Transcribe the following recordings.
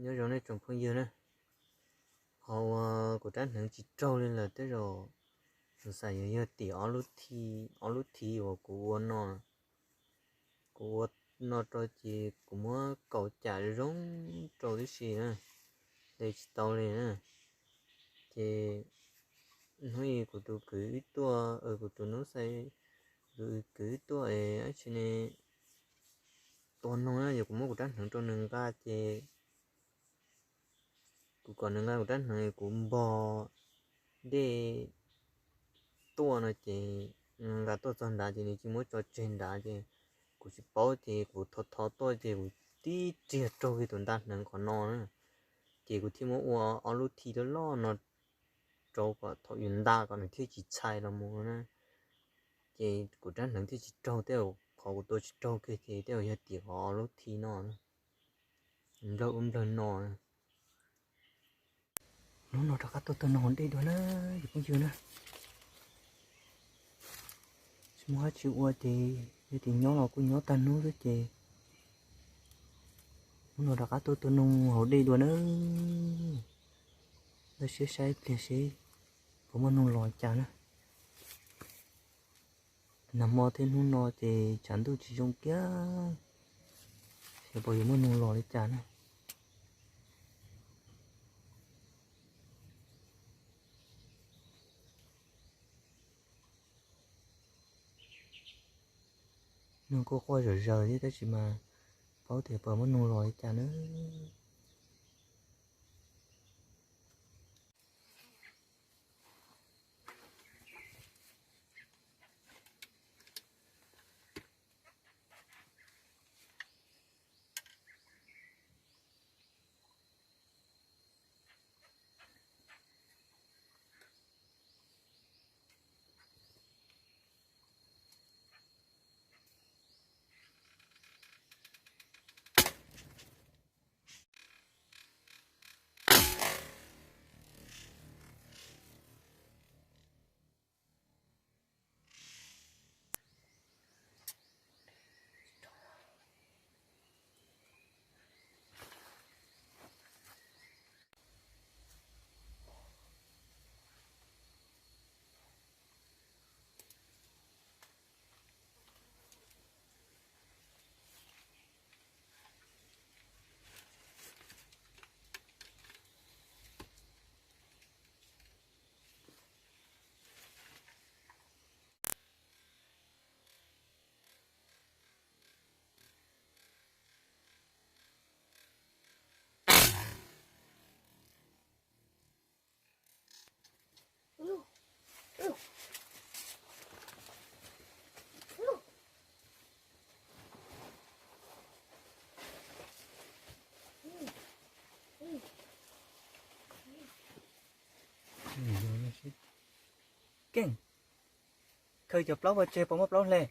Nyob zoo nej tsoom phooj ywg na, qhov uas kuv rab hneev tsis raug li lawm tej zaum kuv xav yuav yog tim ob lub thi, ob lub thi uas kuv ua no, kuv ua no rau ces kuv muab kaus cam zoo rau tib si na, de tsis tau li na. Ces hnub ib kuv tus kwv wb tuaj, kuv tus noob xais, kuv tus kwv wb tuaj es dab tsi ne, tua noog na, yog kuv muab kuv rab hneev rau nws nqa ces kuv kom nws nqa kuv rab hneev kuv npog dej tuaj no ces nws nqa tuaj txog nrad ces nws cia muab tso tseg nrad ces kuv tsis paub ces kuv thov thov tuaj ces kuv tib riag raug kiag tus nta hneev qhov no na. Ces kuv thiaj muab ua ob lub thi loj loj no rau kom thaum yus nta kom nws thiaj tsis txhais los mus na. Ces kuv rab hneev thiaj tsis raug, tej zaum qhov kuv tua tsis raug kiag ces tej zaum yog tim qhov ob lub thi no, nplawg ub nplawg no. Hnub no rov qab tuaj tua noog hauv dej dua na, cov phooj ywg na. Tsis muaj dab tsi ua ces yog tias nyob los kuj nyob tag hnub xwb ces hnub no rov qab tuaj tua noog hauv dej dua na. Ntawm siab saib ib pliag seb puas muaj noog los cas na. Nag hmo thiab hnub no ces tshav ntuj tsis zoo kiag, xyov puas yuav muaj noog los li cas na. Noog kuj quaj zawm zaws thiab tab sis mas paub tias puas muaj noog los li cas na. Keej, khaws cov plaub pov tseg puas muaj plaub hle?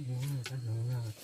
Tab no